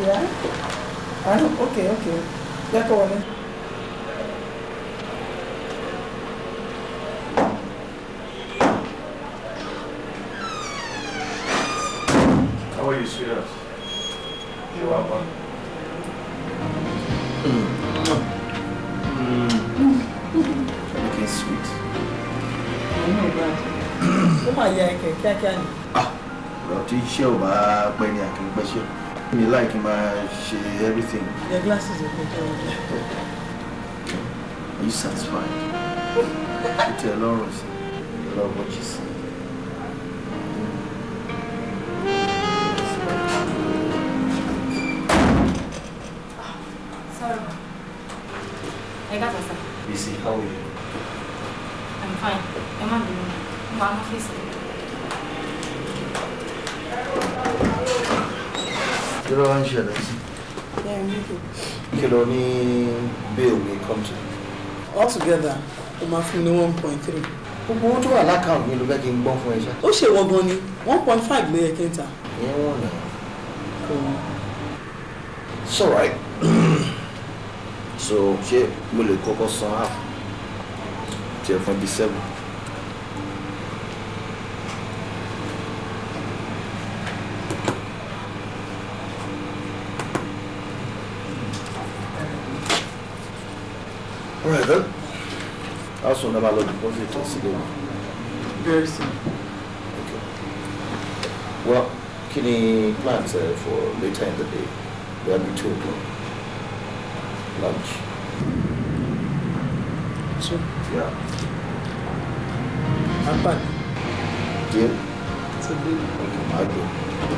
Yeah? I know. Okay, okay. Jẹ́ kó wọlé. How are you, sweetheart? You are fine. Looking sweet. I know, but ó máa yẹ ẹ̀kẹ́ kíákíá ni. Ah, ọ̀rọ̀ tí iṣẹ́ ò bá pẹ́ ni àkìrí pẹ́ ṣe. Mi like máa ṣe everything. Your glasses are good. Are you satisfied? Ó tẹ́ ẹ lọ́rùn sí. I love what you see. Sorry. I got us. Bisi, how are you? I'm fine. Ẹ má bínú. Mo wà ní ọ́fíìsì. Kí ló wá ń ṣẹlẹ̀ sí? Yeah, I'm okay. Kí ló ní bill mi come to? Altogether, ó máa fún mi ní 1.3. Gbogbo owó tó wà lákàùnt mi ló fẹ́ kí n gbọ́n fún ẹ ṣá. Ó ṣe wọ́n gan ni 1.5 ló yẹ kí n ta. Ìyẹn wọ̀n náà. Kò wọ́n. It's alright. So, ṣé mo lè kọ́kọ́ san half? Tiẹ̀ fún bí 7. All right then. How soon am I looking for it to see? Very soon. Okay. Well, can you plans for later in the day? That'll be 2 o'clock. Lunch. 2? Yeah. I'm back. Deal? It's a deal. Okay, I'll go.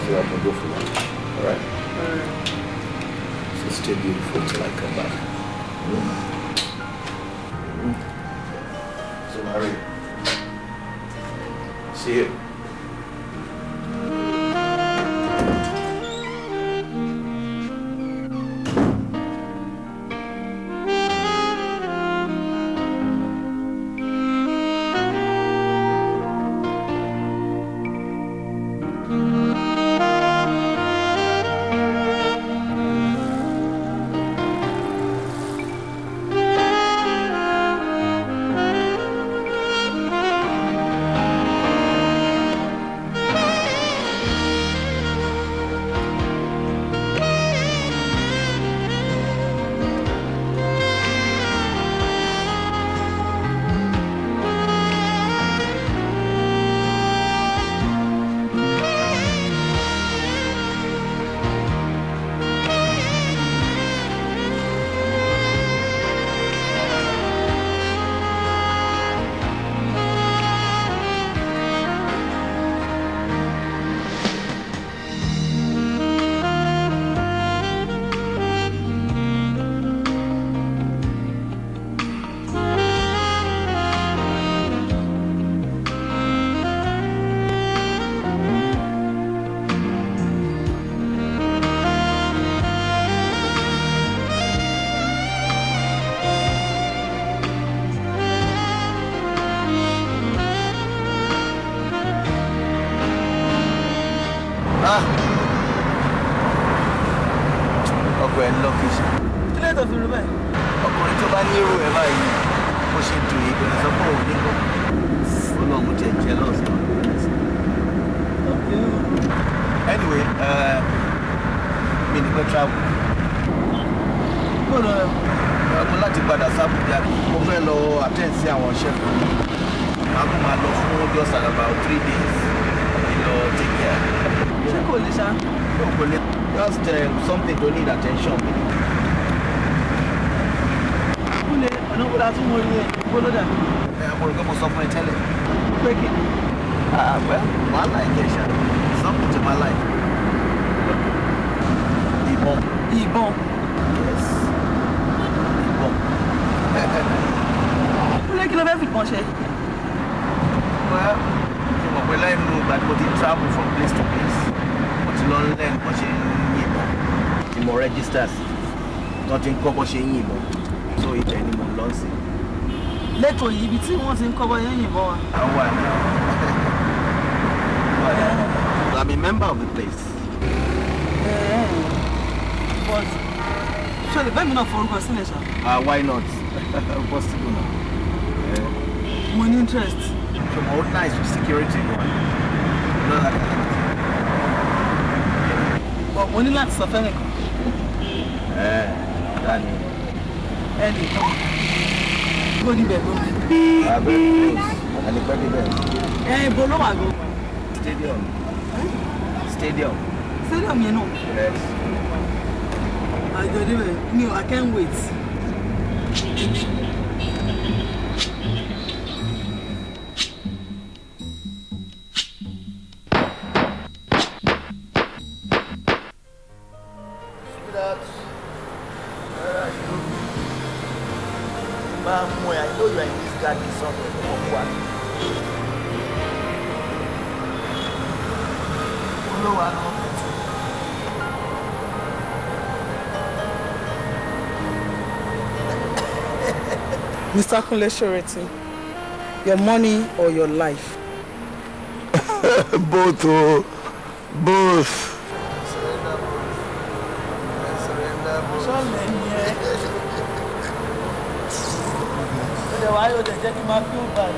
So I can go for lunch. All right? All right. So stay beautiful till I come back. Mm. So, Mary, see you. Ọkọ ẹ lọ́kì ṣe. Kí ló dé fi rú bẹ́ẹ̀? Ọkùnrin tó bá nírú ẹ báyìí bó ṣe dùn yìí kò ní sọ pé òun nígbà. Ó lọ mú jẹ jealous. Anyway, mi ní pẹ́ travel. Bọ́ọ̀lù Mo láti padà sábùjá. Mo fẹ́ lọ attend sí àwọn iṣẹ́ kan. Màá kó máa lọ fún just about 3 days. Mi lọ take care. Ṣé kò lè ṣá? Kò lè. Just something to need attention. Kúnlé, ọ̀nà wo la tún mọ orí ẹ̀? Bó ló dà? Ẹ mo rò pé mo sọ fún ẹ tẹ́lẹ̀. Pé kí ni? Ah, well, màá like ẹ ṣá. Something to my life. Ìbọn. Ìbọn? Yes. Ìbọn. Kúnlé, kí ló fẹ́ fìbọn ṣe? Well, mo mọ̀ pé lẹ́nu ìgbà tí mo ti travel from place to place, mo ti lọ learn bó ṣe ń yìnbọn. Tí mo register sí, wọ́n ti ń kọ́ bó ṣe ń yìnbọn. So ibẹ̀ ni mo ń lọ sí. Lẹ́tọ̀ yìí, ibi tí wọ́n ti ń kọ́ bó ṣe ń yìnbọn wa. Àwa náà. I'm a member of the place. Ṣé o lè bá mi náà forúkọ sílẹ̀ ṣá? Ah, why not? Possible now. Mo ní interest. So mo nice with security gan. You know that kind of thing. But mo ní láti sọ fẹ́nìkan. Dani. Ẹnìkan. Bó níbẹ̀ ló. Ah, very close. Àlè pẹ́ débẹ̀. Ẹ ibo ló wà gan? Stadium. Stadium. Stadium yẹn náà. Yes. Àjọ débẹ̀ mi ò, I can't wait. Sweetheart, where are you? Mamu, I know you are in this garden somewhere. Come on. Olówó àná. Mr. Kunle Shoreti, your money or your life? Both, oh, both. Surrender both. I surrender both. Ṣọ́ọ̀lẹ̀ ni ẹ. Ó dẹ̀ wá yóò dẹ̀ jẹ́ kí n máa feel bad.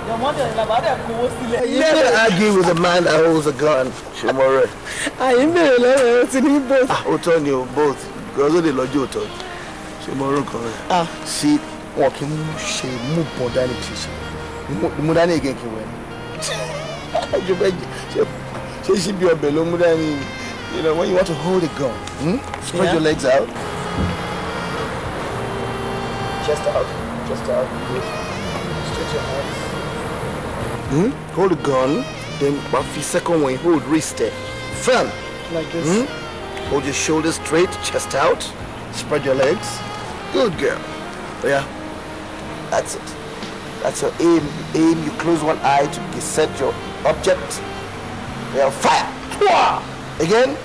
Your money or your life, á dẹ̀ kówó sílẹ̀. You never argue with a man that holds a gun. Ṣé mo rẹ̀? Àyè ń bèrè lọ́rọ̀ ẹ̀ ó ti ní both. Ah, òótọ́ ni o, both. Because ó lè lọ́jọ́ òótọ́. Ṣé mo rò kan rẹ̀? Sí, wọn kì í ṣe mú bọ́n dání kì í ṣe. Mú dání again kì í wẹ̀ ni. Ṣé ṣí bí ọbẹ̀ ló mú dání? You know, when you want to hold a gun, spread your legs out. Chest out, chest out. Good. Stretch your hands. Hold the gun, then one second one, hold wrist there. Firm. Like this. Hold your shoulders straight, chest out. Spread your legs. Good girl. Yeah. That's it. That's your aim. Aim. You close one eye to set your object. Yeah, fire. Pwah! Again.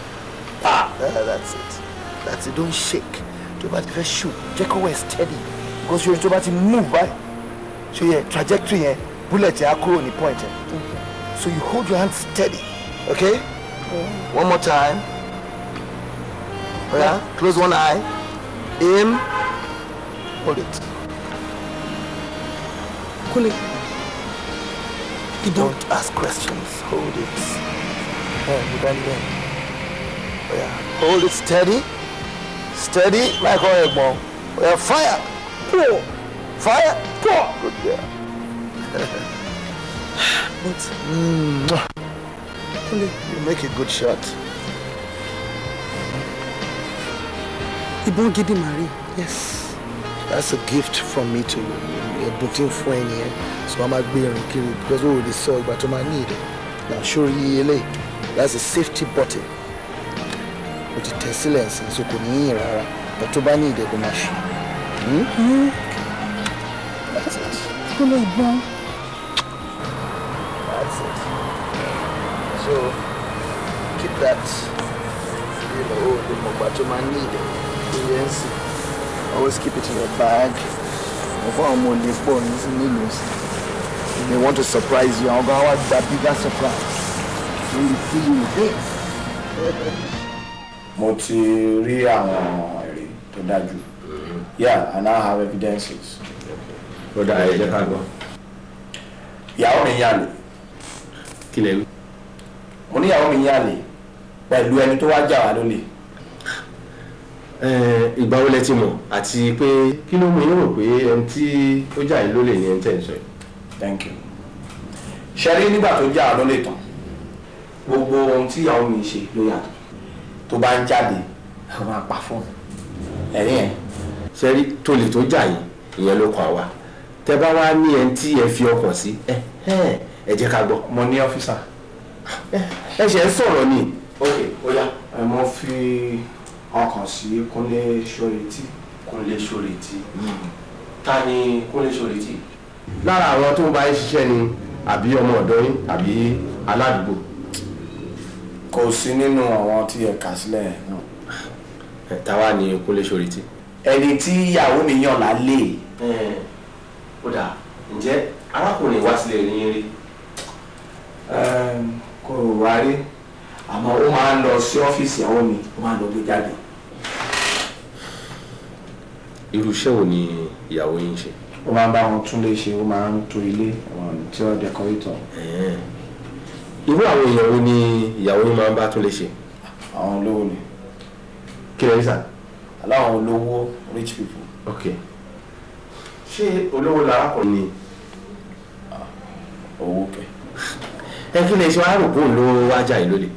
Ah, that's it. That's it. Don't shake. Tó bá ti fẹ́ shoot, jẹ́ kó wẹ̀ steady. Because you're about to move, right? So yeah, trajectory yẹn, bullet yẹn á kúrò ní point yẹn. So you hold your hand steady, okay? One more time. Yeah. Close one eye. Aim. Hold it. Kunle. You don't ask questions. Hold it. Yeah, you don't then. Yeah. Hold it steady. Steady like oil ball. Yeah, fire. Pull. Fire. Pull. Good girl. But Kunle, you make a good shot. Ìbọn gidi màrí. Yes. That's a gift from me to you. Ẹ̀bùn tí ń fún ẹ nìyẹn. So a máa gbé irun kiri because ó lè sọ ìgbà tó máa ní ìdẹ. Now sórí eléyìí, that's a safety button. O ti tẹ̀ sílẹ̀ ǹsìn so kò ní yìn rárá. But tó bá ní ìdẹ kò máa ṣe. That's it. Kunle ìbọn. That's it. So keep that. You know, o lè mọ̀ ìgbà tó máa ní ìdẹ. Yes. Always keep it in your bag. Before I'm on the phone, they want to surprise you. I'll go out the bigger surprise. When they see you with this. Mo ti rí àwọn ẹ̀rí tó dájú. Yeah, I now have evidences. Ó dáa, ẹ jẹ́ ká gbọ́. Ìyàwó mi ń yàlè. Kí lẹ wí? Mo ní ìyàwó mi ń yàlè pẹ̀lú ẹni tó wá jà wá lólè. Ìgbà wo lẹ ti mọ̀ àti pé kí ló mú yín rò pé ẹni tí ó jà yín lólè ni ẹni tẹ́ ń sọ yìí? Thank you. Ṣe rí nígbà tó jà wá lólè tán, gbogbo ohun tí ìyàwó mi ń ṣe ló yàtọ̀. Tó bá ń jáde, ó máa pa fóònù. Ẹ̀rí yẹn. Ṣe rí tolè tó jà yín, ìyẹn ló kàn wá. Tẹ bá wá ní ẹni tí ẹ fi ọkàn sí, ẹ jẹ́ ká gbọ́. Mo ní ọ́físà. Ẹ ṣe ń sọ̀rọ̀ ni. Ok, ó yá. Mo fi ọkàn sí Kúnlé Ṣóretí. Kúnlé Ṣóretí. Ta ni Kúnlé Ṣóretí? Lára àwọn tó ń bá yín ṣiṣẹ́ ni àbí ọmọ ọ̀dọ́ yín àbí aládùúgbò? Kò sí nínú àwọn tí ẹ kà sílẹ̀ náà. Táwa ni Kúnlé Ṣóretí. Ẹni tí ìyàwó mi yàn lálẹ́. Ó dáa, ǹjẹ́ arákùnrin wá sílẹ̀ ní yín rí? Kò wá rí, àmọ́ ó máa ń lọ sí ọ́fíìsì ìyàwó mi, ó máa ń lọ gbé jáde. Irú iṣẹ́ wo ni ìyàwó yín ṣe? Ó máa ń bá wọn tún lé ṣe, ó máa ń tún ilé, àwọn interior decorator. Irú àwọn èèyàn wo ni ìyàwó yín máa ń bá tún lé ṣe? Àwọn olówó ni. Kí lẹ rí sà? Aláwọn olówó, rich people. Ok. Ṣé olówó larákùnrin ni? Owó kẹ. Ẹ kí lè ṣe wá rò pé òun ló wá jà yín lólè?